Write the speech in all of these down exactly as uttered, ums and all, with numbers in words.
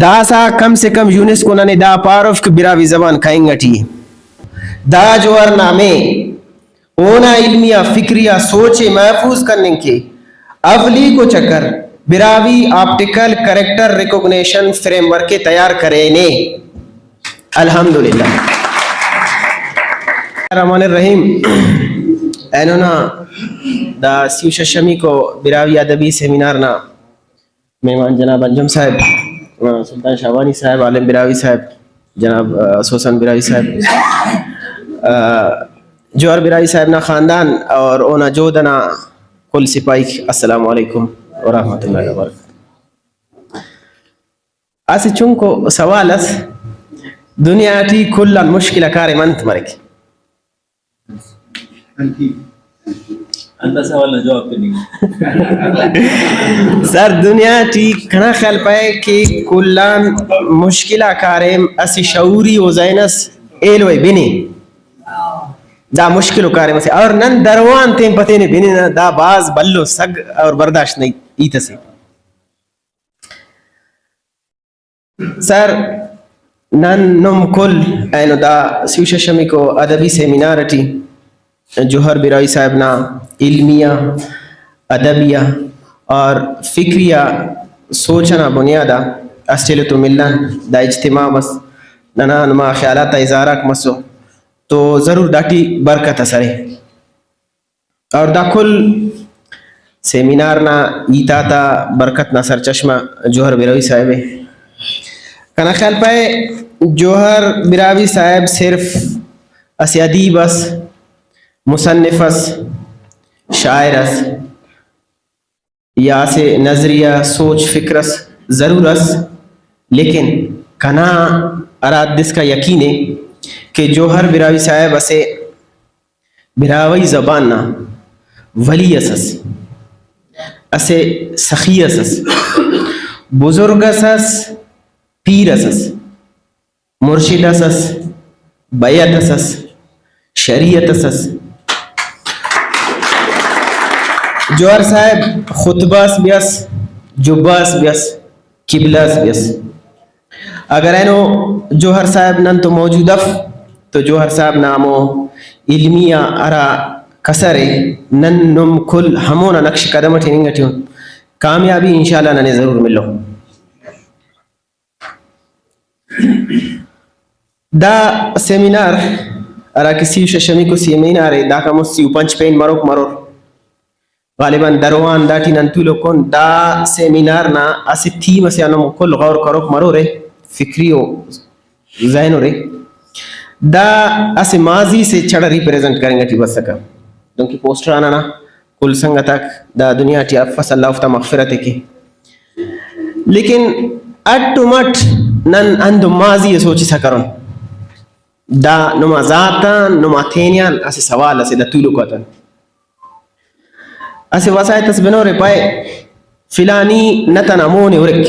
داسہ کم سے کم یونیسکو ننے دا پاروف کہ براہوئی زبان کہنگ اٹی ءِ۔ دا جوہر نامے اونا علمی آ فکری آ سوچ ءِ محفوظ کننگ کے اولیکو چکر Brahui optical character recognition frame work ءِ تیار کرینے۔ الحمدللہ۔ الرحمن الرحیم۔ اینو نا دا سی و ششمیکو براہوئی ادبی سیمینار نا مہمان جناب انجم صاحب، آ، سلطان شاہوانی صاحب، عالم براہوئی صاحب، جناب، آ، سوسن براہوئی صاحب، آ، جوہر براہوئی صاحب نا خاندان اور اونا جہد انا کل سپاہیک، السلام علیکم ورحمۃ اللہ وبرکاتہ۔ اسہ چنکو سوال اس، دنیا ٹی کل آن مشکل آ کاریم انت مریک؟ ہندا سوال نا جواب تننگ۔ سر، دنیا ٹی کنا خیال پائے کہ کل آن مشکل آ کاریم اسہ شعوری و ذہن اس ایلو ءِ بنے۔ دا مشکل و کاریم اسے اور نن دروان تین پتینے بننہ، دا بھاز بھلو سگ اور برداشت نا ہیت اسے۔ سر، نن نم کل اینو دا سی و ششمیکو ادبی سیمینار اٹی جوہر براہوئی صاحب نا علمی آ، ادبی آ اور فکری آ سوچ انا بنیاد آ اسٹ ایلو تو ملان، دا اجتماع مس، ننا نما خیالات آ اظہار آک مسو تو ضرور داٹی برکت اس ارے۔ اور دا کل سیمینار نا ہیت آتا برکت نا سرچشمہ جوہر براہوئی صاحب ءِ۔ کنا خیال پائے جوہر براہوئی صاحب صرف اسہ ادیب اس، مصنف اس، شاعر اس، یا اسہ نظریہ، سوچ، فکر اس ضرور اس، لیکن کنا ہرا حد اسکا یقین ءِ کہ جوہر براہوئی صاحب اسہ براہوئی زبان نا ولی اس ئس، اسہ سخی اس ئس، بزرگ اس ئس، پیر اس ئس، مرشد اس ئس، بیعت اس ئس، شریعت اس ئس۔ جوہر صاحب خطبہ اس بھی ئس، جبہ اس بھی ئس، قبلہ اس بھی ئس۔ اگر اینو جوہر صاحب نن تو موجود اف تو جوہر صاحب نا ہمو علمی آ ہرا کسر ءِ نن نم کل ہمونا نقش قدم اٹی ہننگ اٹی ان، کامیابی انشاءاللہ ننے ضرور ملو۔ دا سیمینار ہرا کہ سی و ششمیکو سیمینار ءِ، داکان مست سی و پنچ پین مروک مرور۔ غالباً دروان داٹی نن تولوک ان۔ دا سیمینار نا اسہ تھیم اسے آن ہم کل غور کروک مرورے، فکری و ذہن ارے۔ دا اسہ ماضی سے چڑہ ریپریزنٹ کرنگ اٹی بسکہ، دنکہ پوسٹر آن ننا کل سنگت آک دا دنیا ٹی افس، اللہ اوفتا مغفرت ءِ کے۔ لیکن اٹ و مٹ نن ہندن ماضی ءِ سوچسا کرون۔ دا نما ذات آن، نما تینے آن اسہ سوال اسے دا تولوک آتون۔ اسہ وساہت اس بنورے پائے، فلانی نت ئنا مون ءِ ہرک۔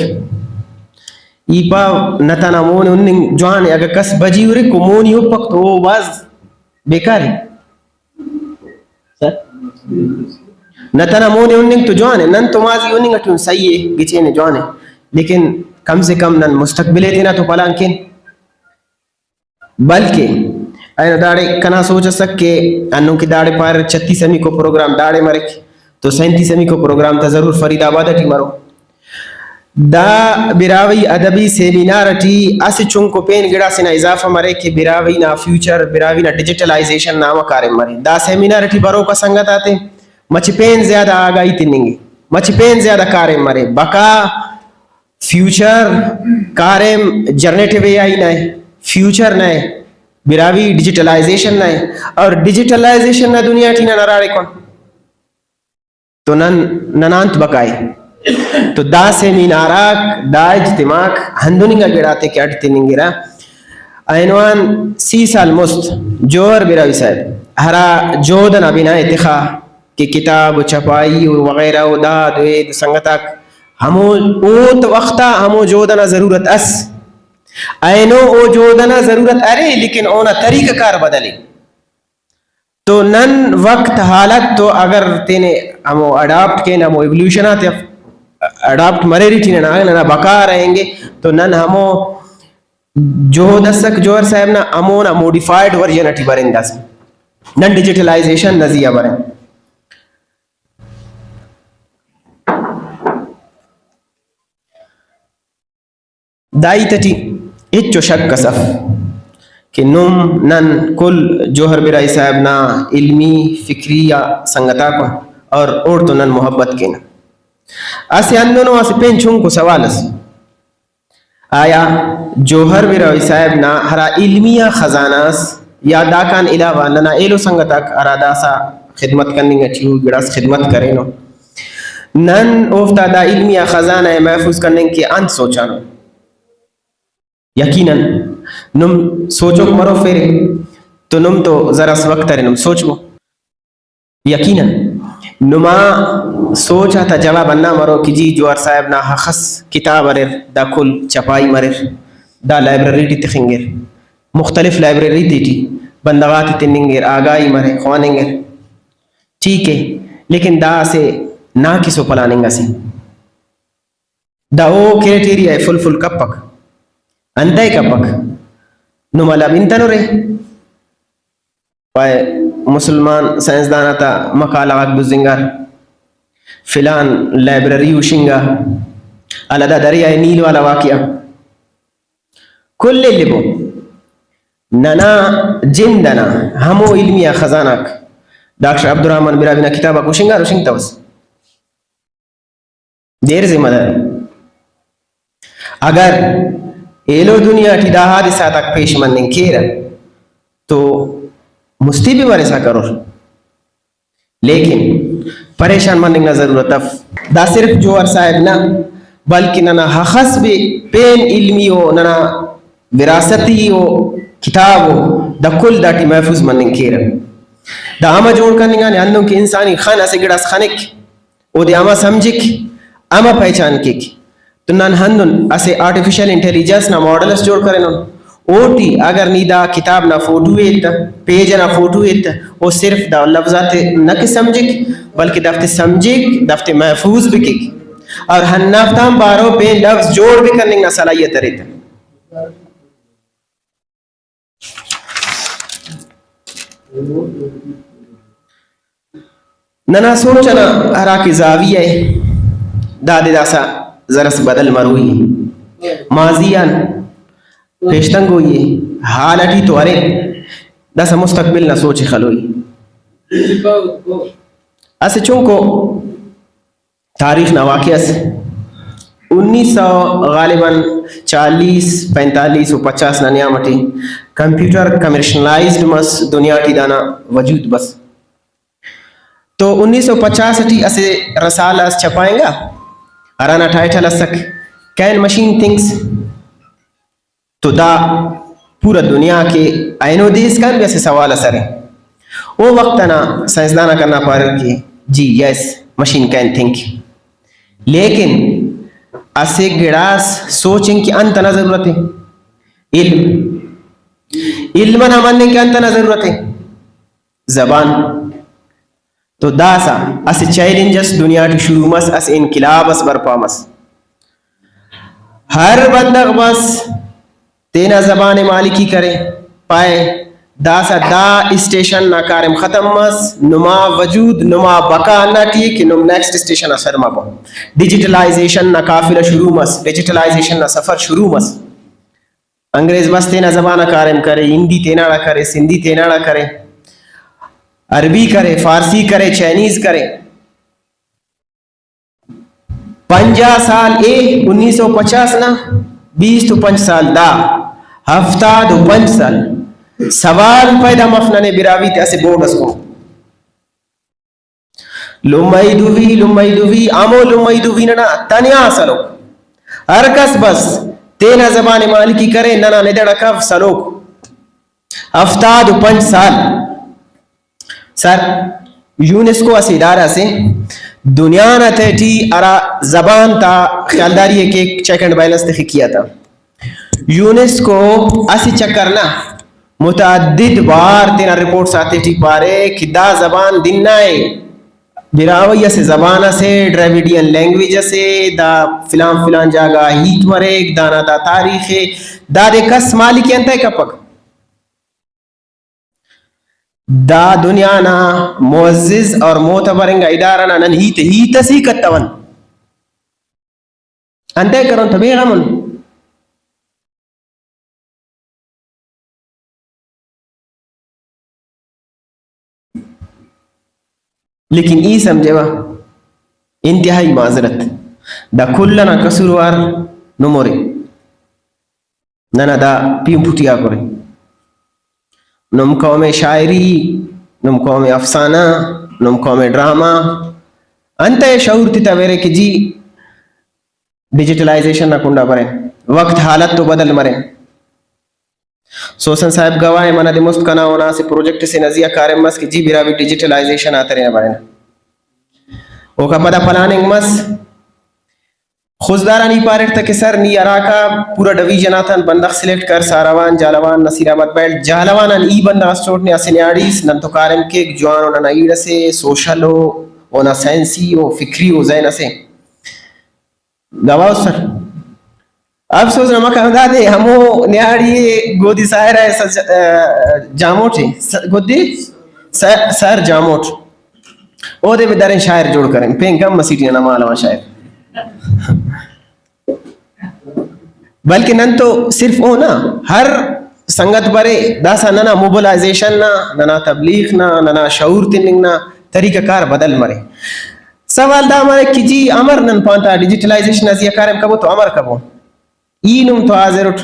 ای پاو نت ئنا مون ءِ ہننگ جوان ءِ، اگہ کس بجی ہرک و مون ءِ ہپک تو او بھاز بیکار ءِ۔ سر؟ نت ئنا مون ءِ ہننگ تو جوان ءِ، نن تو ماضی ہننگ اٹی ان صحیح ءِ، گچین ءِ، جوان ءِ، لیکن کم سے کم نن مستقبل ءِ تینا تو پلان کین۔ بلکہ اینو داڑے کنا سوچ اسک کہ ہندن کہ داڑے پاریر چھتیس امیکو پروگرام داڑے مریک تو سینتیس امیکو پروگرام تا ضرور فرید آباد اٹی مرو۔ دا براہوئی ادبی سیمینار اٹی اسہ چنکو پین گڑاسے نا اضافہ مریک کہ براہوئی نا فیوچر، براہوئی نا ڈیجیٹلائزیشن نا امر کاریم مرے۔ دا سیمینار اٹی بروکا سنگت آتے مچہ پین زیادہ آگاہی تننگے، مچہ پین زیادہ کاریم مرے۔ بقا فیوچر کاریم جنریٹو اے آئی نا ءِ، فیوچر نا ءِ، براہوئی ڈیجیٹلائزیشن نا ءِ، اور ڈیجیٹلائزیشن نا دنیا ٹی نن ہراڑے کن تو نن، ننا انت بقا ءِ؟ تو دا سیمینار آک، دا اجتماع آک ہندن انگا گڑاتے کہ اڈ تننگرہ۔ اینو آن سی سال مست جوہر براہوئی صاحب ہرا جہد ئنا بنا ءِ تخا، کہ کتاب و چھپائی و وغیرہ و داد و اید سنگت آک ہمو اوت وخت آ ہمو جہد ئنا ضرورت ئس۔ اینو او جہد ئنا ضرورت ارے، لیکن اونا طریقہ کار بدل ءِ۔ تو نن وقت حالت تو اگر تینے ہمو اڈاپٹ کین، ہمو ایولیوشن آتے اف-، اڈاپٹ مریرٹی ننا، ننا بقا رہینگے، تو نن ہمو جہد اسک جوہر صاحب نا، ہمونا موڈیفائیڈ ورژن اٹی برین داسہ۔ نن ڈیجیٹلائزیشن نا زی آ برین۔ دا ہیت اٹی ہچو شک اس اف کہ نم نن کل جوہر براہوئی صاحب نا علمی فکری آ سنگت آکن اور اوڑتون نن محبت کینہ۔ اسہ ہندنو اسہ پین چنکو سوال اس، آیا جوہر براہوئی صاحب نا ہرا علمی آ خزانہ اس یا داکان علاوہ ننا ایلو سنگت آک ہرا داسہ خدمت کننگ اٹی ءُ، گڑاس خدمت کرینو، نن اوفتا دا علمی آ خزانہ ءِ محفوظ کننگ کہ انت سوچانو؟ یقیناً نم سوچوک مروفیرے تو نم تو زرس وخت ارے نم سوچبو۔ یقیناً نما سوچ آتا جواب ہندا مرو کہ جی جوہر صاحب نا ہخس کتاب اریر، دا کل چھپائی مریر، دا لائبریری ٹی تخنگیر، مختلف لائبریری تیٹی بندغ آتے تننگیر، آگاہی مرے، خواننگیر، ٹھیک ہے، لیکن دا اسہ ناقص و پلاننگ اسے۔ دا او کرائٹیریا ءِ فلفل کپک۔ انتئے کپک؟ نما لبنتنرے۔ پائے، مسلمان سائنسدان آتا مقالہ غاک بزنگار، فلان لائبریری ہشنگا، الدا دریائے نیل والا واقعہ، کل الیبو۔ ننا جند ئنا ہمو علمی آ خزانہ آک ڈاکٹر عبدالرحمن براہوئی نا کتاب آک ہشنگار، ہشنگتوس۔ دیر ذمہ دار۔ اگر ایلو دنیا ٹی دا حادثات آک پیش مننگ کیرہ تو مستی بھی مرسا کرور، لیکن پریشان مننگ نا ضرورت اف۔ دا صرف جوہر صاحب نہ، بلکہ ننا ہخس بھی پین علمی و ننا وراثتی و کتاب و دا کل داٹی محفوظ مننگ کیرہ۔ دا امہ جوڑ کننگانے، ہندن کہ انسانی خن اسہ گڑاس خنک، اودے امہ سمجھک، امہ پہچان کیک۔ تو نن ہندن اسہ آرٹیفیشل انٹیلیجنس نا ماڈل اس جوڑ کرینن۔ اوٹی اگر نی دا کتاب نا فوٹو ءِ ایتہ، پیج ئنا فوٹو ءِ ایتہ، او صرف دا لفظ آتے نہ کہ سمجھک، بلکہ دافتے سمجھک، دافتے محفوظ بھی کیک، اور ہندافتان بارو پین لفظ جوڑ بھی کننگ نا صلاحیت ارے تہ۔ ننا سوچ ئنا ہرا کہ زاویہ ءِ، دادے داسہ زرس بدل مروئی ءِ۔ ماضی آن پیشتنگوئی ءِ، حال اٹی تو ارے، داسہ مستقبل نا سوچ ءِ خلوئی۔ اسہ چنکو تاریخ نا واقعہ اس۔ انیس سو غالباً چالیس، پینتالیس و پچاس نا نیام اٹی کمپیوٹر کمرشنلائزڈ مس، دنیا ٹی دانا وجود بس۔ تو انیس سو پچاس اٹی اسہ رسالہ اس چھپائنگا، ہرانا ٹائٹل اسک کین مشین تھنکس؟ تو دا پورا دنیا کہ اینو دے اسکان بھی اسہ سوال اس ارے۔ او وخت انا سائنسدان آک ہندا پاریر کہ جی یس، مشین کین تھنک، لیکن اسہ گڑاس سوچنگ کہ انت انا ضرورت ءِ؟ علم۔ علم انا مننگ کہ انت انا ضرورت ءِ؟ زبان۔ تو داسہ اسہ چیلنج اس دنیا ٹی شروع مس، اسہ انقلاب اس برپا مس۔ ہر بندغ بس تینا زبان ءِ مالکی کرے، پائے داسہ دا اسٹیشن نا کاریم ختم مس، نما وجود، نما بقا ہندا ٹی ءِ کہ نم نیکسٹ اسٹیشن آ سر مبو۔ ڈیجیٹلائزیشن نا قافلہ شروع مس، ڈیجیٹلائزیشن نا سفر شروع مس۔ انگریز بس تینا زبان آ کاریم کرے، ہندی تیناڑا کرے، سندھی تیناڑا کرے، عربی کرے، فارسی کرے، چائنیز کرے۔ پنجاہ سال اے انیس سو پچاس نا، بیست و پنچ سال دا، ہفتاد و پنچ سال۔ سوال پیدا مف ننے براہوئی تے اسہ بورڈ اس کن۔ لمئی دوی، لمئی دوی، ہمو لمئی دوی ننا تنیا اس الو۔ ہر کس بس تینا زبان ءِ مالکی کرے، ننا ندڑ ءِ کف سلوک۔ ہفتاد و پنچ سال۔ سر، یونیسکو اسہ ادارہ اسے، دنیا نا تہٹی ہرا زبان تا خیالداری ءِ کیک، چیک اینڈ بیلنس تخکیا تا۔ یونیسکو اسہ چکر نا متعدد وار تینا رپورٹس آتے ٹی پارے کہ دا زبان دن نا ءِ، براہوئی اسہ زبان اسے، ڈراویڈین لینگویج اسے، دا فلان فلان جاگہ آ ہیت مریک، دانا دا تاریخ ءِ، دادے کس مالک ءِ انتئے کپک؟ دا دنیا نا معزز اور معتبر انگا ادارہ نا نن ہیت، ہیت اس ہی کتون۔ انتئے کرون تہ بے غم ان۔ لیکن ای سمجھوہ، انتہائی معذرت، دا کل ئنا قصوروار نمورے۔ ننا دا پیہن پٹی آک ارے۔ نم قوم شاعری، نم قوم افسانہ، نم قوم ڈرامہ، انتئے شعور تتویرے کہ جی ڈیجیٹلائزیشن نا کنڈا برین، وقت حالت تو بدل مرین۔ سوسن صاحب گواہ ءِ، منہ دے مست کنا اونا اسہ پروجیکٹ اسے نا زیہا کاریم مس کہ جی براہوئی ڈیجیٹلائزیشن آ تینا برینہ۔ اوکا پدا پلاننگ مس۔ خضدار آن ای پاریٹ تہ کہ سر، نی ہراکا پورا ڈویژن آتان بندغ سلیکٹ کر، ساروان، جہلاوان، نصیر آباد بیلٹ، جہلاوان آن ای بندغ اسٹ نے اسہ نیاڑی اس نن تو کاریم کیک، جوانو ننا ایڑ اسے، سوشل او، اونا سائنسی او، فکری او ذہن اسے۔ گواہ اس سر۔ افسوس نا مقام دادے، ہمو نیاڑی ءِ گودی ساحرہ ءِ سر، آ، جاموٹ ءِ، س-، گودی س-، سر جاموٹ۔ اودے بھی درین شاعر جوڑ کرین، پین کم مسیٹی نا مالو آ شاعر۔ بلکہ نن تو صرف او نا، ہر سنگت برے، داسہ ننا موبلائزیشن نا، ننا تبلیغ نا، ننا شعور تننگ نا طریقہ کار بدل مرے۔ سوال دا مریک کہ جی امر نن پانتا ڈیجیٹلائزیشن نا زیہا کاریم کبو تو امر کبو؟ ای نم تو حاضر اٹ،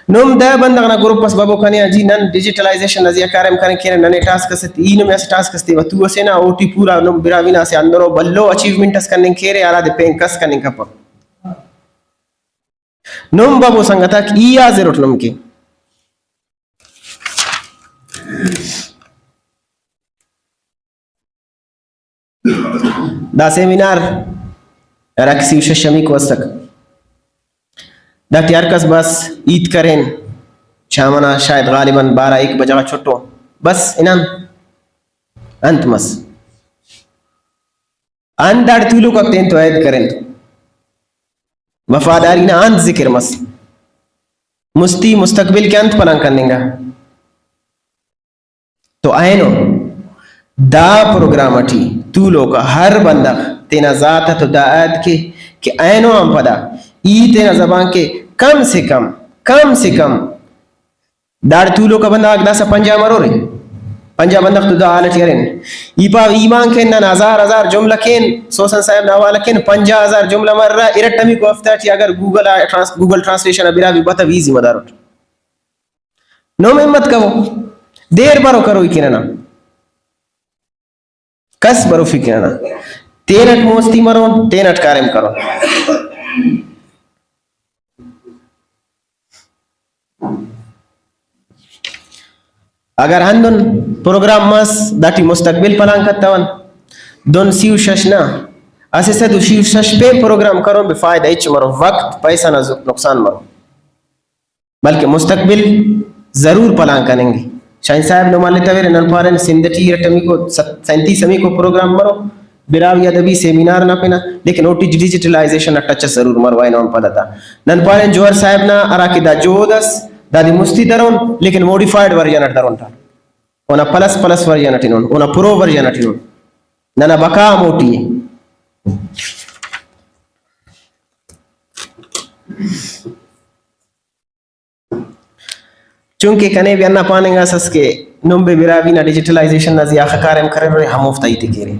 نم دہ بندغ نا گروپ اس ببو کنے آ جی نن ڈیجیٹلائزیشن نا زیہا کاریم کننگ کینہ، ننے ٹاسک اسے تے، ای نمے اسہ ٹاسک اس تیوہ تو اسے نا، اوٹی پورا نم براہوئی نا اسہ ہندنو بھلو اچیومنٹ اس کننگ کیرے ہرادے پین کس کننگ کپک۔ نم ببو سنگتاک، ای حاضر اٹ نم کہ۔ دا سیمینار ہراکہ سی و شش امیکو اسک، داٹی ہر کس بس ہیت کرین، شام ئنا شاید غالباً بارہ ایک بجہ غا چھٹو، بس ہنان انت مس؟ انت داڑے تولوک آک تین تو عہد کرین، وفاداری نا انت ذکر مس؟ مستی مستقبل کہ انت پلان کننگا؟ تو اینو دا پروگرام اٹی تولوک آ ہر بندغ تینا ذات آ تو دا عہد کے کہ اینو آن پدا ای تینا زبان کے کم سے کم، کم سے کم داڑے تولوک آ بندغ آک داسہ پنجاہ مرورے، پنجاہ بندغ تو دا حال اٹی ارین۔ ای پاو ایمان کن نن ہزار ہزار جملہ کین، سوسن صاحب نا حوالہ کین، پنجاہ ہزار جملہ مرہ، ارٹمیکو ہفتہ ٹی اگر گوگل آ ٹرانس-، گوگل ٹرانسلیشن آ براہوئی بتو ای ذمہ دار اٹ۔ نم ہمت کبو، دیر برو کروئی کہ ننا۔ کس بروفک کہ ننا۔ تینٹ موستی مرون، تینٹ کاریم کرون۔ اگر ہندن پروگرام مس، داٹی مستقبل پلان کتون۔ دن سی و شش نا، اسہ سد و سی و شش پین پروگرام کرون، بے فائدہ ہچ مرو، وقت، پیسہ نا ز-، نقصان مرو۔ بلکہ مستقبل ضرور پلان کننگ ءِ۔ شاہین صاحب نم ہلتویرے، نن پارین سندھ ٹی ارٹمیکو ست-، سینتیس امیکو پروگرام مرو، براہوئی ادبی سیمینار نا پن آ، لیکن اوٹی ڈیجیٹلائزیشن نا ٹچ اس ضرور مرو، اینو آن پد تا۔ نن پارین جوہر صاحب نا ہراکہ دا جہد اس، دادے مستی درون، لیکن موڈیفائیڈ ورژن اٹ درون تا۔ اونا پلس پلس ورژن اٹ ہنون، اونا پرو ورژن اٹ ہنون۔ ننا بقا ہموٹی ءِ۔ چونکہ کنے بھی ہندا پاننگ اس ئس کہ نم بھی براہوئی نا ڈیجیٹلائزیشن نا زی آ اخہ کاریم کریرے، ہموفتا ہیت ءِ کیرے۔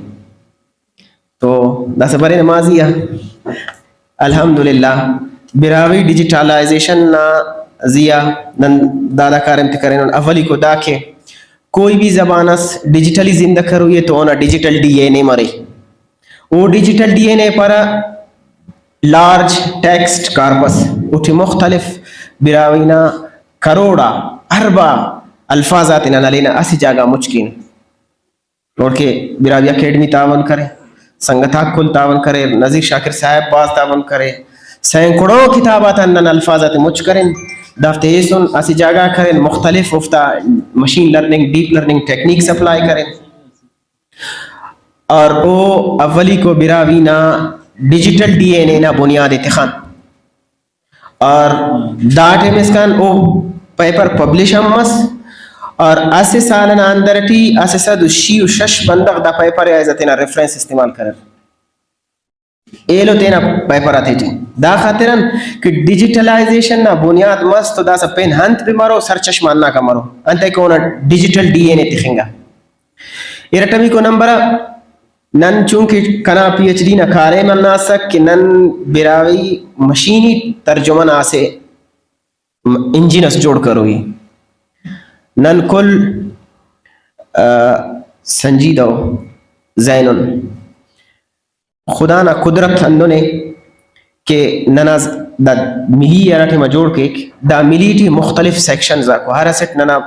تو داسہ برینہ ماضی آ، الحمدللہ، براہوئی ڈیجیٹلائزیشن نا زی آ نن دادا کاریم تے کرینن۔ اولیکو دا کہ کوئی بھی زبان اس ڈیجیٹلی زندہ کروئی ءِ تو اونا ڈیجیٹل ڈی این اے مرے۔ او ڈیجیٹل ڈی این اے پارہ لارج ٹیکسٹ کارپس، اوٹی مختلف براہوئی نا کروڑ آ، ارب آ الفاظ آتے نن ہلینہ اسہ جاگہ مچ کین۔ اوڑکہ براہوئی اکیڈمی تعاون کرے، سنگت آک کل تعاون کریر، نذیر شاکر صاحب بھاز تعاون کرے، سینکڑوں کتاب آتان نن الفاظ آتے مچ کرین، دافتے ایسن اسہ جاگہ کرین، مختلف اوفتا machine learning, deep learning techniques apply کرین۔ اور او اولیکو براہوئی نا ڈیجیٹل ڈی این اے نا بنیاد ءِ تخان۔ اور the time scan O paper publish ہم مس، اور اسہ سال ئنا اندر ٹی اسہ سد و شی و شش بندغ دا پیپر ءِ ایز آ تینا ریفرنس استعمال کریر۔ ایلو تینا پیپر آتے ٹی۔ دا خاطران کہ ڈیجیٹلائزیشن نا بنیاد مس تو داسہ پین انت بھی مرو، سرچشمہ ہنداکا مرو، انتئے کہ اونا ڈیجیٹل ڈی این اے تخنگا۔ ارٹمیکو نمبر آ نن چونکہ کنا پی ایچ ڈی نا کاریم ہندا اسک کہ نن براہوئی مشینی ترجمہ نا اسہ انجن اس جوڑ کروئی۔ نن کل، آ، سنجیدہ و ذہین ان۔ خدا نا قدرت ہندن ءِ کہ ننا ز-، دا ملی ہرا ٹائما جوڑ کیک، دا ملی ٹی مختلف سیکشنز آکو، ہر اسٹ ننا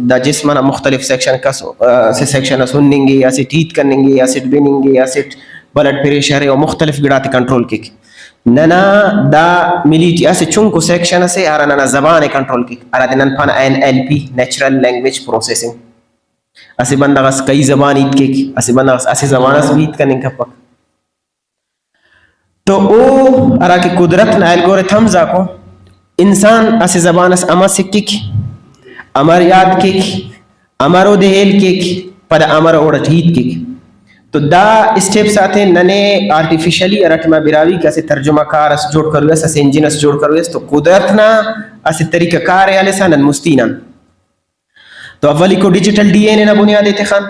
دا جسم ئنا مختلف سیکشن کس، اسہ سیکشن اس ہننگ ءِ، اسٹ ہیت کننگ ءِ، اسٹ بننگ ءِ، اسٹ بلڈ پریشر ءِ، و مختلف گڑاتے کنٹرول کیک۔ ننا دا ملی ٹی اسہ چنکو سیکشن اسے ہرا ننا زبان ءِ کنٹرول کیک، ہرادے نن پانہ N L P, natural language processing. اسہ بندغ اس کئی زبان ہیت کیک، اسہ بندغ اس اسہ زبان اس بھی ہیت کننگ کپک۔ تو او ہرا کہ قدرت نا الگورتھمز آکو، انسان اسہ زبان اس امر سکھک، امر یاد کیک، امر اودے ہیل کیک، پدا امر اوڑٹ ہیت کیک۔ تو دا اسٹیپس آتے ننے آرٹیفیشلی ہرا ٹائما براہوئی کہ اسہ ترجمہ کار اس جوڑ کروئی اس، اسہ انجن اس جوڑ کروئی اس، تو قدرت نا اسہ طریقہ کار ءِ ہلسا نن مستی ہنان۔ تو اولیکو ڈیجیٹل ڈی این اے نا بنیاد ءِ تخان،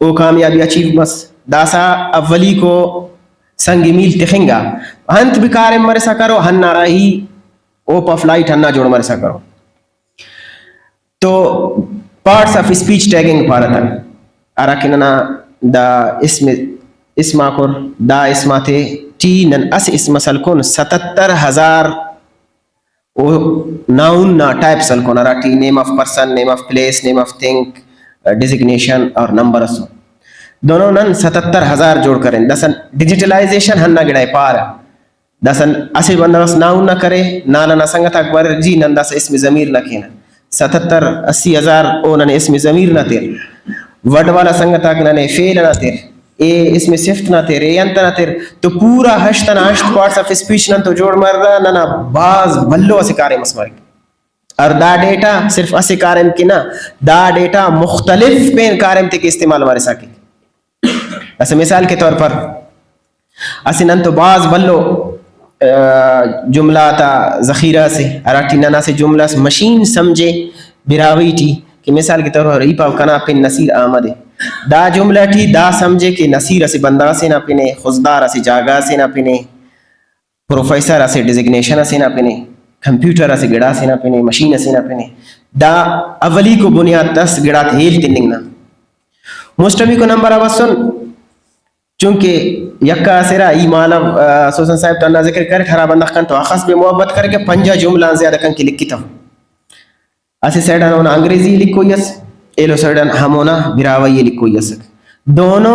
او کامیابی اچیو مس۔ داسہ اولیکو سنگ میل تخنگا، انت بھی کاریم مرسا کرو، ہندا راہی ہوپ آف لائٹ ہندا جوڑ مرسا کرو۔ تو پارٹس آف اسپیچ ٹیگنگ پارہ تا، ہرا کہ ننا دا اسم، اسم آکر، دا اسم آتے ٹی نن اسہ اسم اس ہلکون ستتر ہزار او ناؤن نا ٹائپس ہلکون، ہراٹی name of person, name of place, name of thing, designation اور نمبر اسو۔ دنو نن ستتر ہزار جوڑ کرین۔ داسہ ڈیجیٹلائزیشن ہندا گڑا ءِ پارہ۔ داسہ اسہ بندغ اس ناؤن نا کرے، نال ئنا سنگت آک بریرہ، جی نن داسہ اسم ضمیر نا کینہ۔ ستتر اسی ہزار او ننے اسم ضمیر نا تیر، وڈ والا سنگت آک ننے فعل ئنا تیر، اے اسم صفت نا تیر، اے انت ئنا تیر، تو پورا ہشت ئنا ہشت پارٹس آف اسپیچ نن تو جوڑ مریرہ، ننا بھاز بھلو اسہ کاریم اس مریک۔ اور دا ڈیٹا صرف اسہ کاریم کہ نہ، دا ڈیٹا مختلف پین کاریم تیکہ استعمال مرسا کیک۔ اسہ مثال کے طور پر، اسہ نن تو بھاز بھلو، آ، جملہ آتا ذخیرہ اسے، ہراٹی نن اسہ جملہ اس مشین سمجھے براہوئی ٹی، کہ مثال کے طور پر ای پاو کنا پن نصیر احمد ءِ۔ دا جملہ ٹی دا سمجھے کہ نصیر اسہ بندغ اسے نا پن ءِ، خضدار اسہ جاگہ اسے نا پن ءِ، پروفیسر اسہ ڈیزگنیشن اسے نا پن ءِ، کمپیوٹر اسہ گڑاسے نا پن ءِ، مشین اسے نا پن ءِ۔ دا اولیکو بنیات اس گڑاتے ہیل تننگ نا۔ مسٹمیکو نمبر آ بسن، چونکہ یکہ اسرہ ای مالو، آ، سوسن صاحب تو ہندا ذکر کریٹ، ہرا بندغ کن تو اخس بے محبت کرے کہ پنجاہ جملہ آن زیادہ کن کہ لکھتو۔ اسہ سائیڈ آن اونا انگریزی لکھوئی اس، ایلو سائیڈ آن ہمونا براہوئی لکھوئی اسک۔ دونو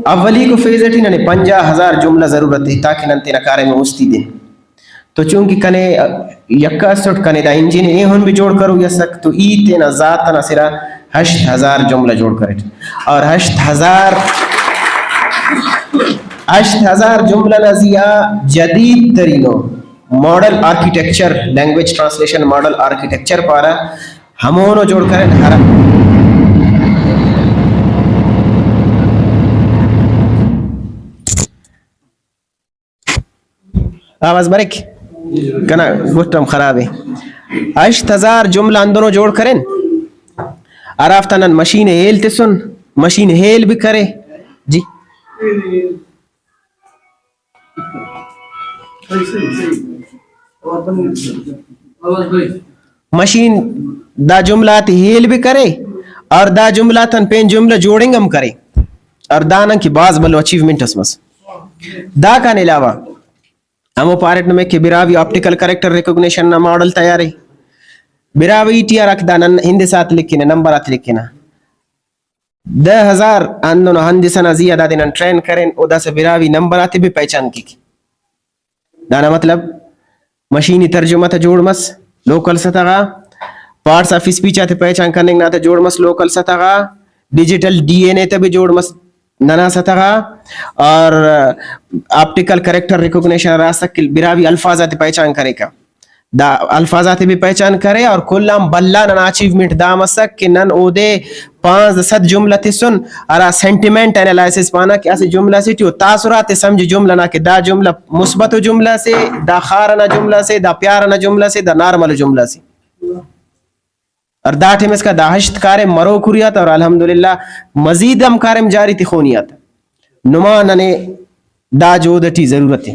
اولیکو فیز ٹی ننے پنجاہ ہزار جملہ ضرورت ءِ تاکہ نن تینا کاریم ءِ مستی دین۔ تو چونکہ کنے یکہ اسٹ، کنے دا انجن ایہن بھی جوڑ کروئی اسک، تو ای تینا ذات ئنا سرا ہشت ہزار جملہ جوڑ کریٹ، اور ہشت ہزار، ہشت ہزار جملہ نا زیہا جدید ترین ءُ model architecture, language translation model architecture پارہ، ہمونو جوڑ کرین ہرا۔ آواز بریک؟ کنا گٹ ہم خراب ءِ۔ ہشت ہزار جملہ ہندنو جوڑ کرین، ہرافتا نن مشین ءِ ہیل تسن، مشین ہیل بھی کرے۔ جی۔ مشین دا جملہ آتے ہیل بھی کرے اور دا جملہ تن پین جملہ جوڑنگ ہم کرے، اور دانن کہ بھاز بھلو اچیومنٹ اس مس۔ داکان علاوہ ہمو پاریٹ نمے کہ براہوئی آپٹیکل کریکٹر ریکگنیشن نا ماڈل تیار ءِ۔ براہوئی ٹی ہراکہ دا نن ہند ساعت لکھنہ، نمبر آتے لکھنہ، دہ ہزار ہندنو ہندسہ نا زیہا دادے نن ٹرین کرین، او داسہ براہوئی نمبر آتے بھی پہچان کیک۔ دانا مطلب مشینی ترجمہ تا جوڑ مس لوکل سطح غا، پارٹس آف اسپیچ آتے پہچان کننگ نا تا جوڑ مس لوکل سطح غا، ڈیجیٹل ڈی این اے تا بھی جوڑ مس ننا سطح غا، اور آپٹیکل کریکٹر ریکوگنیشن ہرا اسک کہ براہوئی الفاظ آتے پہچان کریکہ، دا الفاظ آتے بھی پہچان کرے، اور کل آن بھلا ننا اچیومنٹ دا مسک کہ نن اودے پانزدہ سد جملہ تسن، ہرا سینٹیمنٹ انالائسس پانہ کہ اسہ جملہ سے ٹی او تاثرات ءِ سمجھ جملہ نا کہ دا جملہ مثبت و جملہ سے، دا خار ئنا جملہ سے، دا پیار ئنا جملہ سے، دا نارمل و جملہ سے۔ اور دا ٹائم اسکا دا ہشت کاریم مروک ہریا تا، اور الحمدللہ مزید ہم کاریم جاری تخونی آ تا۔ نما ننے دا جہد ٹی ضرورت ءِ۔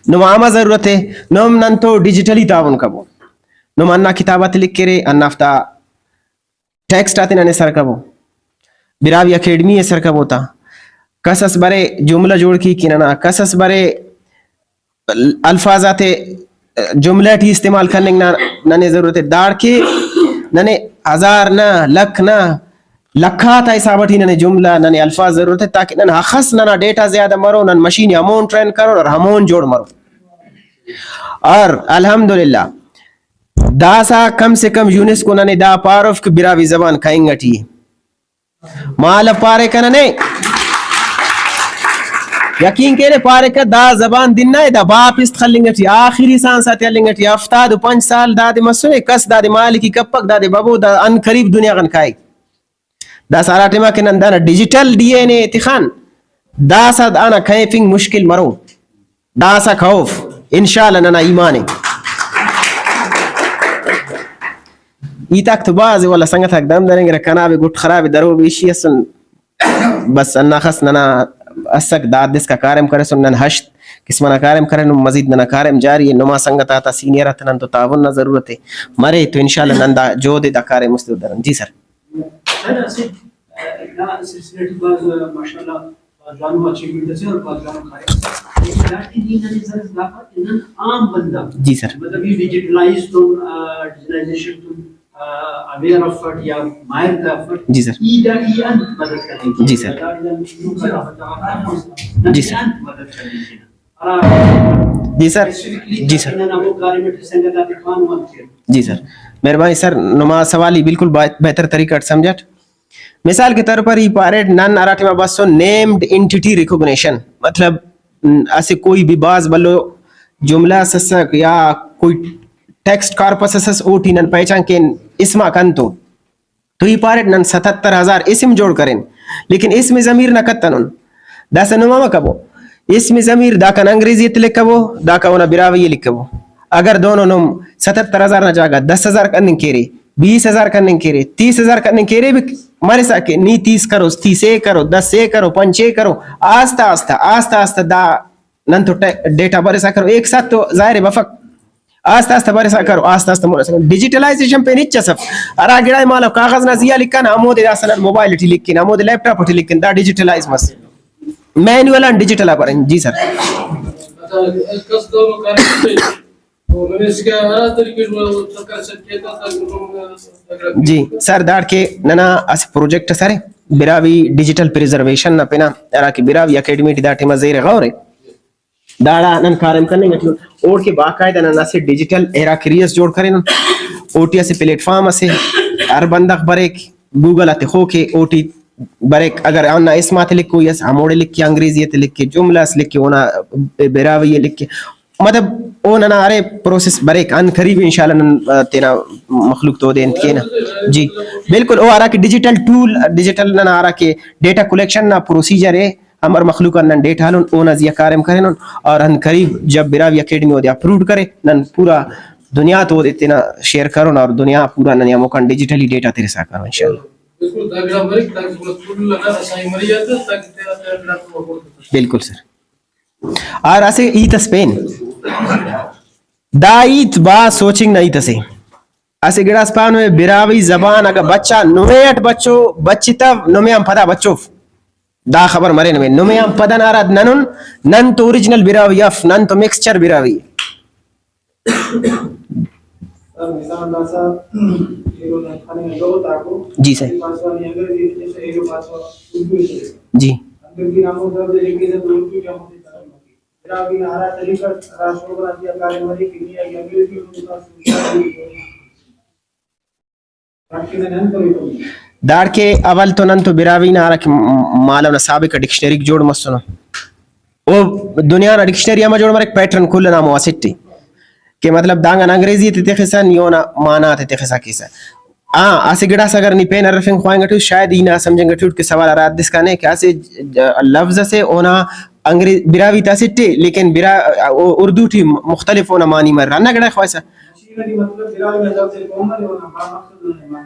نما ہما ضرورت ءِ، نم نن تو ڈیجیٹلی تعاون کبو۔ نم ہندا کتاب آتے لکھرے، ہندافتا ٹیکسٹ آتے ننے سر کبو۔ براہوئی اکیڈمی ءِ سر کبو تا۔ کس اس برے جملہ جوڑ کیک کہ ننا، کس اس برے الفاظ آتے جملہ ٹی استعمال کننگ نا ننے ضرورت ءِ۔ داڑکہ ننے ہزار نہ، لکھ نہ، لکھاتا حساب ٹی ننے جملہ، ننے الفاظ ضرورت ءِ، تاکہ نن ہخس ننا ڈیٹا زیادہ مرو، نن مشین ءِ ہمون ٹرین کرو اور ہمون جوڑ مرو۔ اور الحمدللہ داسہ کم سے کم یونیسکو ننے دا پاروف کہ براہوئی زبان کہنگ ٹی ءِ۔ مالو پاریکہ ننے، یقین کیرے پاریکہ دا زبان دن نا ءِ، دا باپ است خلنگ ٹی، آخری سانس آتے ہلنگ ٹی، ہفتاد و پنچ سال دادے مسنے، کس دادے مالکی کپک، دادے ببو، دا ان قریب دنیا غان کائک۔ داسہ ہرا ٹائما کہ نن دانا ڈیجیٹل ڈی این اے تخان، داسہ دانا کیفنگ مشکل مرو۔ داسہ کہوف، انشاءاللہ ننا ایمان ءِ۔ ہیتاک تو بھاز ءِ، ولدا سنگت آک دم درینگرہ، کنا بھی گٹ خراب ءِ، درو بیشی اسن، بس ہنداخس ننا اسک، داد اسکا کاریم کرسن، نن ہشت قسم ئنا کاریم کرینن، مزید ننا کاریم جاری ءِ۔ نما سنگت آتا سینئر آتا نن تو تعاون نا ضرورت ءِ، مرے تو انشاءاللہ نن دا جہد ءِ، دا کاریم است درن۔ جی سر۔ سر، اسہ، ا، دا سلسلہ ٹی بھاز، ا، ماشاءاللہ، بھاز جوانو اچیومنٹ اسے اور بھاز جوانو کاریم اسے۔ لیکن داٹی نی ننے زرس دا پا کہ نن عام بندغ، جی سر۔ مطلب، ای ڈیجیٹلائز تون، آ، ڈیجیٹلائزیشن تون، آ، اویئر افٹ یا ماہر تا افٹ۔ جی سر۔ ای دا ای انت مدد کننگ کیک؟ جی سر۔ دا ای انت مدد کننگ کیک؟ جی سر۔ انت مدد کننگ کیک؟ جی سر۔ جی سر۔ جی سر، مہربانی سر، نما سوال ای بالکل با-، بہتر طریقہ اٹ سمجھٹ۔ مثال کے طور پر ای پاریٹ نن ہرا ٹائما بسن نیمڈ انٹیٹی ریکوگنیشن، مطلب اسہ کوئی بھی بھاز بھلو جملہ اس اسک یا کوئی ٹیکسٹ کارپس اس اس، اوٹی نن پہچان کین اسم آک انتو۔ تو ای پاریٹ نن ستتر ہزار اسم جوڑ کرین، لیکن اسم ضمیر نا کتنن۔ داسہ نم امر کبو، اسم ضمیر داکان انگریزی تے لکھبو، داکان اونا براہوئی ءِ لکھبو۔ اگر دونو نم ستتر ہزار نا جاگہ دس ہزار کننگ کیرے، بیس ہزار کننگ کیرے، تیس ہزار کننگ کیرے بھی مرسا کہ نی تیس کروس، تیس اے کرو، دس اے کرو، پنچ اے کرو، آستہ آستہ، آستہ آستہ دا نن تو ٹے-، ڈیٹا برسا کرو، ایک ساتھ تو ظاہر ہے بفک۔ آستہ آستہ برسا کرو، آستہ آستہ مون اسکان۔ ڈیجیٹلائزیشن پین ہچ اس اف۔ ہرا گڑا ءِ مالو کاغذ نا زیہا لکھانہ، ہمودے داسہ نن موبائل ٹی لکھن، ہمودے لیپ ٹاپ ٹی لکھن، دا ڈیجیٹلائز مس۔ مینول آن ڈیجیٹل آ برن۔ جی سر۔ جی سر، داڑکہ ننا اسہ پروجیکٹ اس ارے، براہوئی ڈیجیٹل پریزرویشن نا پنا، ہراکہ براہوئی اکیڈمی ٹی دا ٹائما زیر غور ءِ۔ داڑا نن کاریم کننگ ٹی ان۔ اوڑکہ باقاعدہ نن اسہ ڈیجیٹل ہیراکری اس جوڑ کرینن۔ اوٹی اسہ پلیٹ فارم اسے، ہر بندغ بریک، گوگل آ تخوک ءِ، اوٹی بریک، اگر اونا اسم آتے لکھوئی اس، ہموڑے لکھ کے، انگریزی آتے لکھ کے، جملہ اس لکھ کے، اونا براہوئی ءِ لکھ کے، مطلب او ننا ارے پروسیس بریک، ان قریب انشاءاللہ نن، آ، تینا مخلوق تو اودے انت کینہ۔ جی بالکل، او ہراکہ ڈیجیٹل ٹول، ڈیجیٹل ننا ہراکہ ڈیٹا کلیکشن نا پروسیجر ءِ، امر مخلوق آن نن ڈیٹا ہلون، اونا زیہا کاریم کرینن، اور ان قریب جب براہوئی اکیڈمی اودے اپرووڈ کرے، نن پورا دنیا تو اودے تینا شیئر کرون، اور دنیا پورا ننے ہموکان ڈیجیٹلی ڈیٹا ترسا کرو انشاءاللہ۔ بالکل، دا گڑا مریک تاکہ گڑا کل انا رسائی مری آ تہ تاکہ تینا تینا گڑاک تو ہبر تخسا۔ بالکل سر۔ اور اسہ ہیت اس پین، دا ہیت بھاز سوچنگ نا ہیت اسے۔ اسہ گڑاس پانو، براہوئی زبان اگہ بچا نمے اٹ بچو، بچتو، نمے آن پدا بچوف۔ دا خبر مرے نمے، نمے آن پدا ناراد ننن، نن تو اوریجنل براہوئی اف، نن تو مکسچر براہوئی۔ سر، مثال داسہ ایلو نن خننگ لغت آکو۔ جی سر۔ پاسوانی انگریزی تخسہ، ایلو پاسوان اردو تخسہ۔ جی۔ انگریزی نا ہمو ضرب ءِ لکھسہ تو اردو ٹی ہمو تخسہ۔ براہوئی نا ہرا طریقہ اس، ہرا شعبہ غاتیا کاریم مریک کہ نی اگہ انگریزی ہم تخس، داڑکن نن انت کروئی تو۔ داڑکہ اول تو نن تو براہوئی نا ہرا کہ م-، مالو نا سابق ڈکشنریک جوڑ مسنو۔ او دنیا نا ڈکشنری ہم جوڑ مریک، پیٹرن کل نا ہمو اسٹ ءِ کہ مطلب دانگان انگریزی تے تخسا نی اونا معنی تے تخسا کیسہ۔ ہاں، اسہ گڑاس اگر نی پین ہرفنگ خواننگ ٹی اُس، شاید ای نا سمجھنگ ٹی اُٹ کہ سوال ہرا حد اسکان ءِ کہ اسہ ج-، لفظ اسے اونا انگریز، براہوئی تا اسٹ ءِ، لیکن برا-، او-، اردو ٹی مختلف اونا معنی مریر۔ ہندا گڑا خواہسہ۔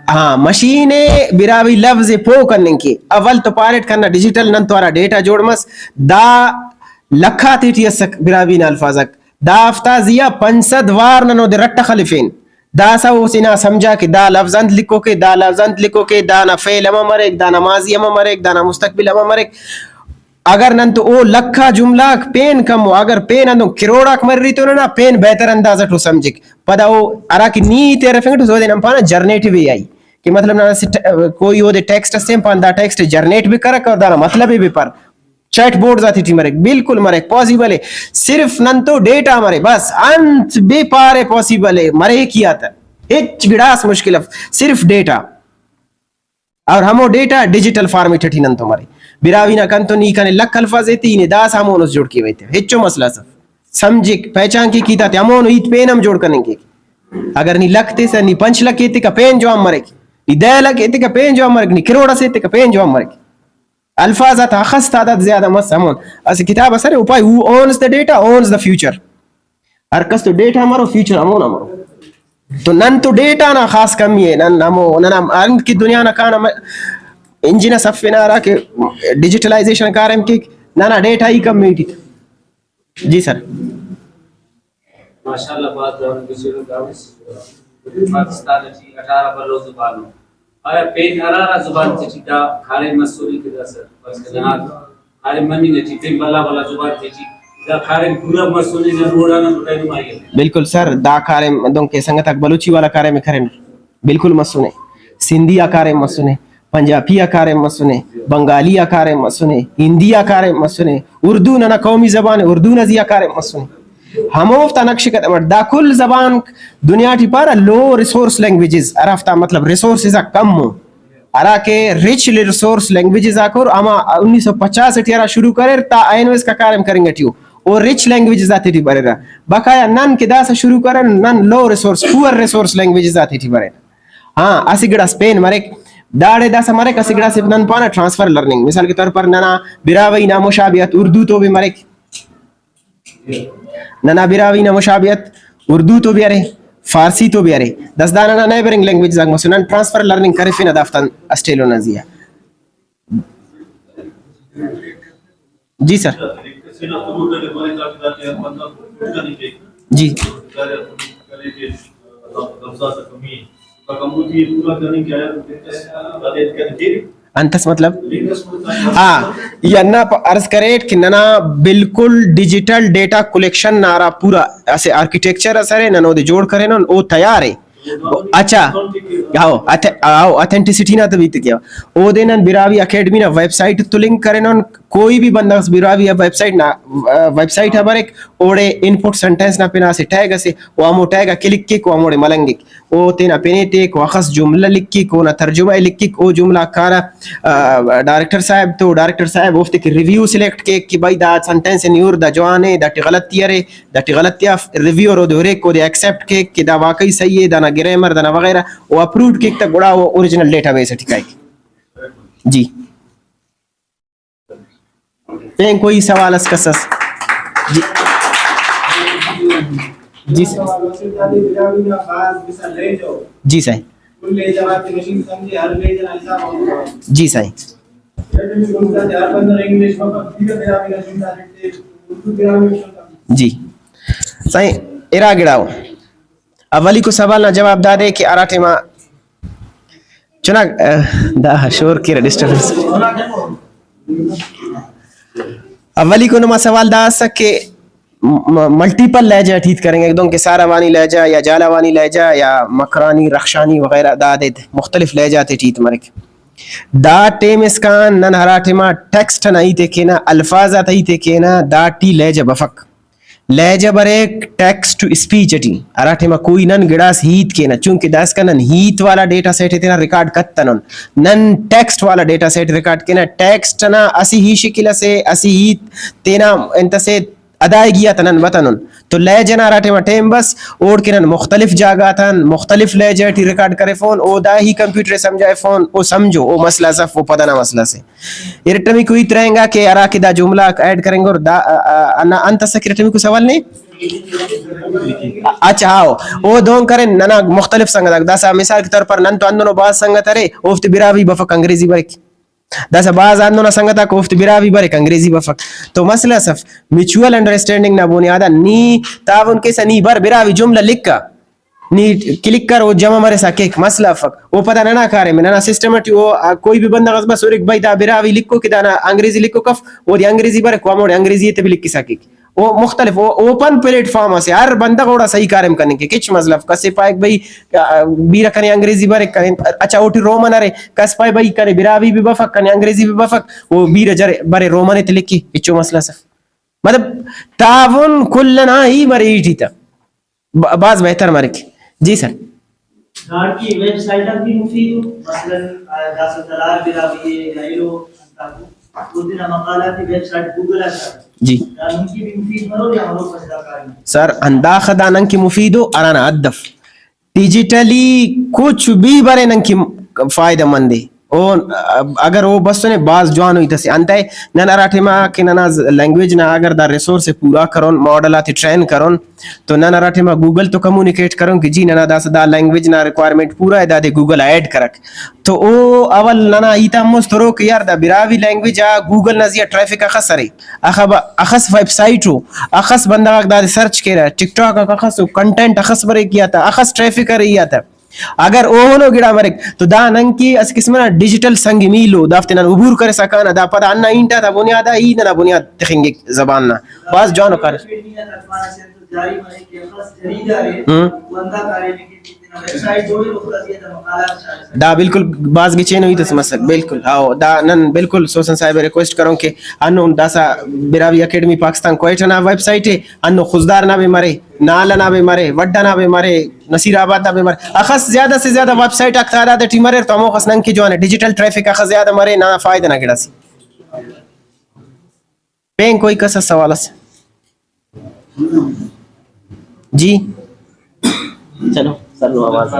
ہاں، مشین ءِ براہوئی لفظ ءِ پہہ کننگ کے۔ اول تو پاریٹ کنا ڈیجیٹل نن تو ہرا ڈیٹا جوڑ مس، دا لکھ آتیٹی اسک براہوئی نا الفاظ آک۔ دافتا زیہا پنچ سد وار نن اودے رٹ خلفین۔ داسہ او سنا سمجھا کہ دا لفظ انت لکھوکے، دا لفظ انت لکھوکے، دانا فعل امر مریک، دانا ماضی امر مریک، دانا مستقبل امر مریک۔ اگر نن تو او لکھ آ جملہ آک پین کمو، اگر پین ہندن کروڑ آک مریرہ تو ننا پین بہتر انداز اٹ او سمجھک۔ پدا او ہرا کہ نی ہیت ءِ ہرفنگ ٹی اودے نن پانہ جنریٹو اے آئی، کہ مطلب ننا اسہ ٹ-، کوئی اودے ٹیکسٹ اسے ہم پان، دا ٹیکسٹ جنریٹ بھی کرک اور دانا مطلب بھی پر۔ چیٹ بورڈز آتیٹی مریک، بالکل مریک، پاسیبل ءِ۔ صرف نن تو ڈیٹا مرے بس، انت بھی پارے پاسیبل ءِ، مریک ہی آ تہ۔ ہچ گڑاس مشکل اف، صرف ڈیٹا۔ اور ہمو ڈیٹا ڈیجیٹل فارمیٹ ٹی نن تو مرے۔ براہوئی نا کنتون ای کنے لکھ الفاظ ایتے، ای نے داسہ ہمونس جوڑ کیوہ ایتے، ہچو مسئلہ اس اف۔ سمجھک، پہچان کیک ہیت آتے، ہمونو ہیت پین ہم جوڑ کننگ کیک۔ اگر نی لکھ تسہ، نی پنچ لکھ ایتکہ پین جوان مریک، نی دہ لکھ ایتکہ پین جوان مریک، نی کروڑ اسے ایتکہ پین جوان مریک۔ الفاظ آتا اخس تعداد زیادہ مس ہمون۔ اسہ کتاب اس ارے، او پائے، "Who owns the data owns the future"۔ ہر کس تو ڈیٹا مرو، فیوچر ہمونا مرو۔ تو نن تو ڈیٹا نا خاص کمی ءِ۔ نن ہمو، ننا انت کہ دنیا نا کانہ م-، انجن اس افنہ ہرا کہ ڈیجیٹلائزیشن کاریم کیک، ننا ڈیٹا ہی کمی ٹی۔ جی سر۔ ماشاءاللہ، بھاز جوان گچینو کاوس۔ پاکستان ٹی اٹھارہ بھلو زبان ءِ۔ آیا پین ہرا ہرا زبان تیٹی دا کاریم مسنے کہ داسہ بس کہ ننا کاریم مننگ ٹی پین بھلا بھلا زبان تیٹی دا کاریم پورا مسنے، نن اوڑان ہم رہنمائی ءِ۔ بالکل سر، دا کاریم دنکہ سنگت آک بلوچی والا کاریم ءِ کرینر، بالکل مسنے، سندھی آ کاریم مسنے، پنجابی آ کاریم مسنے، بنگالی آ کاریم مسنے، ہندی آ کاریم مسنے، اردو ننا قومی زبان ءِ، اردو نا زیہا کاریم مسنے۔ ہموفتا نقش قدم اٹ دا کل زبان دنیا ٹی پارہ لو ریسورس لینگویجز، ہرافتا مطلب ریسورسز آک کم ءُ، ہراکہ رچ ریسورس لینگویجز آک ءُ، ہما انیس سو پچاس ٹی ہرا شروع کریر تا اینو اسکا کاریم کرنگ ٹی ءُ، او رچ لینگویجز آتیٹی بریرہ۔ بقایا نن کہ داسہ شروع کرین، نن low resource, poor resource languages آتیٹی برین۔ ہاں، اسہ گڑاس پین مریک، داڑے داسہ مریک، اسہ گڑاس نن پانہ ٹرانسفر لرننگ۔ مثال کے طور پر ننا براہوئی نا مشابہت اردو تو بھی مریک، ننا براہوئی نا مشابہت اردو تو بھی ارے، فارسی تو بھی ارے۔ داسہ دا ننا نیبرنگ لینگویجز آک مسنے، نن ٹرانسفر لرننگ کرفینہ دافتان اسٹیلو نا زیہا۔ جی سر۔ جی۔ انتس مطلب؟ ہاں، ای ہندا پ-، عرض کریٹ کہ ننا بالکل ڈیجیٹل ڈیٹا کلیکشن نا ہرا پورا اسہ آرکیٹیکچر اس ارے، نن اودے جوڑ کرینن، او تیار ءِ۔ اچھا، ہاؤ، اتھ-، ہاؤ، اتھینٹیسٹی نا تو بیت کیوہ۔ اودے نن براہوئی اکیڈمی نا ویب سائٹ تو لنک کرینن۔ کوئی بھی بندغ اس براہوئی ویب سائٹ نا، ویب سائٹ آ بریک، اوڑے ان پٹ سینٹنس نا پنا اسہ ٹیگ اسے، او ہمو ٹیگ آ کلک کیک، او ہموڑے ملنگک۔ او تینا پن ءِ تیک، او اخس جملہ لکھک، اونا ترجمہ ءِ لکھک، او جملہ آک کارہ، آ، ڈائریکٹر صاحب تو، ڈائریکٹر صاحب اوفتے کہ ریویو سلیکٹ کیک کہ بھائی دا سینٹنس ءِ نی ہر، دا جوان ءِ، داٹی غلطی ارے، داٹی غلطی اف، ریویور اودے ہریک، اودے ایکسپٹ کیک کہ دا واقعی صحیح ءِ، دانا گرامر، دانا وغیرہ، او اپرووڈ کیک تا گڑا او اوریجنل ڈیٹا بیس ٹی کائک۔ جی۔ پین کوئی سوال اس کس اس؟ جی۔ جی سر۔ جی سائیں۔ جی سائیں۔ جی سائیں، ارا گڑاؤ۔ اولیکو سوال نا جواب دادے کہ ہرا ٹائما چنا، دا شور کیرہ، ڈسٹربنس۔ اولیکو نما سوال دا اسک کہ م-، ملٹیپل لہجہ ٹی ہیت کرینگک، دنکہ ساراوانی لہجہ یا جھالاوانی لہجہ یا مکرانی، رخشانی وغیرہ، دادے مختلف لہجہ آتے ٹی ہیت مریک۔ دا ٹائم اسکان نن ہرا ٹائما ٹیکسٹ ئنا ہیت ءِ کینہ، الفاظ آتا ہیت ءِ کینہ، دا ٹی لہجہ بفک۔ لہجہ بریک ٹیکسٹ ٹو اسپیچ اٹی، ہرا ٹائما کوئی نن گڑاس ہیت کینہ، چونکہ داسکان نن ہیت والا ڈیٹا سیٹ ءِ تینا ریکارڈ کتنن، نن ٹیکسٹ والا ڈیٹا سیٹ ریکارڈ کینہ۔ ٹیکسٹ ئنا اسہ ہی شکل اسے، اسہ ہیت تینا انت اسے ادائیگی آتا نن متنن۔ تو لہجہ نا ہرا ٹائما ٹائم بس، اوڑکن نن مختلف جاگہ آتان مختلف لہجہ ٹی ریکارڈ کریفون، او دا ہی کمپیوٹر ءِ سمجھائفون، او سمجھو، او مسئلہ اس اف، او پدانا مسئلہ اسے۔ ارٹمیکو ہیت رہینگا کہ ہرا کہ دا جملہ غاک ایڈ کرینگور، دا، آ، آ، ہندا انت ئسے کہ ارٹمیکو سوال نے؟ اچھا، ہاؤ۔ او دہن کرین ننا مختلف سنگت آک۔ داسہ مثال کے طور پر نن تو ہندنو بھاز سنگت ارے، اوفتے براہوئی بفک، انگریزی بریک۔ داسہ بھاز ہندن آ سنگت آک اوفتے براہوئی بریک، انگریزی بفک۔ تو مسئلہ اس اف، میوچوئل انڈرسٹینڈنگ نا بنیاد آ نی تعاون کیسہ، نی بر براہوئی جملہ لکھہ، نی کلک کر، او جمع مرسا کیک، مسئلہ افک۔ او پدا ننا کاریم ءِ، ننا سسٹم اٹی او، آ، کوئی بھی بندغ اس بس ہُرک بھئی دا براہوئی لکھوک ءِ، دانا انگریزی لکھوک اف، اودے انگریزی بریک، او ہموڑے انگریزی تے بھی لکھسا کیک۔ او مختلف، او اوپن پلیٹ فارم اسے، ہر بندغ اوڑا صحیح کاریم کننگ کیک، ہچ مسئلہ اف۔ کسے پائک بھئی، آ، بیرہ کنے انگریزی بریک، کنے، اچھا، اوٹی رومن ارے، کس پائے بھئی کنے براہوئی بھی بفک، کنے انگریزی بھی بفک، او بیرہ جرے، برے رومن تے لکھی، ہچو مسئلہ اس اف۔ مطلب، تعاون کل ئنا ہی مرے ایٹی تہ۔ ب-، بھاز بہتر مریک۔ جی سر۔ داڑکن ویب سائٹ آک بھی مفید ءُ، مثلاً، آ، داسہ تلار براہوئی ءِ یا ایلو انتاکو، او تینا مقالہ تے ویب سائٹ گوگل آ شاغ۔ جی۔ دا نن کہ بھی مفید مرو یا ہمو کس دا کاریم؟ سر، ہنداخہ دا نن کہ مفید ءُ، ہرانا حد اف۔ ڈیجیٹلی کچھ بھی برے نن کہ فائدہ مند ءِ۔ او اگر او بسنے، بھاز جوانو ہیت اسے۔ انتئے نن ہرا ٹائما کہ ننا ز-، لینگویج نا اگر دا ریسورس ءِ پورا کرون، ماڈل آتے ٹرین کرون، تو نن ہرا ٹائما گوگل تو کمیونیکیٹ کرون کہ جی ننا داسہ دا لینگویج نا ریکوائرمنٹ پورا ءِ، دادے گوگل آ ایڈ کرک۔ تو او اول ننا ہیت آن مست ہرو کہ یار دا براہوئی لینگویج آ گوگل نا زیہا ٹریفک اخس ارے، اخہ با-، اخس ویب سائٹ ءُ، اخس بندغ آک دادے سرچ کیرہ، ٹک ٹاک آک اخس ءُ، کنٹینٹ اخس بریک ای آتا، اخس ٹریفک ارے ای آتا۔ اگر اوہنو گڑا مریک تو دا نن کہ اسہ قسم نا ڈیجیٹل سنگ میل ءُ، دافتے نن عبور کرسا کانہ، دا پدا ہندا ہنٹ آتا بنیاد آ ای ننا بنیاد تخنگک زبان نا۔ بھاز جوانو کاریم۔ ہم۔ دا بالکل بھاز گچینو ہیت اس مسک، بالکل۔ ہاؤ، دا نن بالکل سوسن صاحب ءِ ریکویسٹ کرون کہ ہندن داسہ براہوئی اکیڈمی پاکستان کوئٹہ نا ویب سائٹ ءِ، ہندن خضدار نا بھی مرے، نال ئنا بھی مرے، وڈھ ئنا بھی مرے، نصیر آباد نا بھی مرے، اخس زیادہ سے زیادہ ویب سائٹ آک تعداد ٹی مریر تو ہموخس نن کہ جوان ءِ، ڈیجیٹل ٹریفک اخس زیادہ مرے، ننا فائدہ نا گڑاسے۔ پین کوئی کس اس سوال اس؟ جی۔ چلو، سر، آواز۔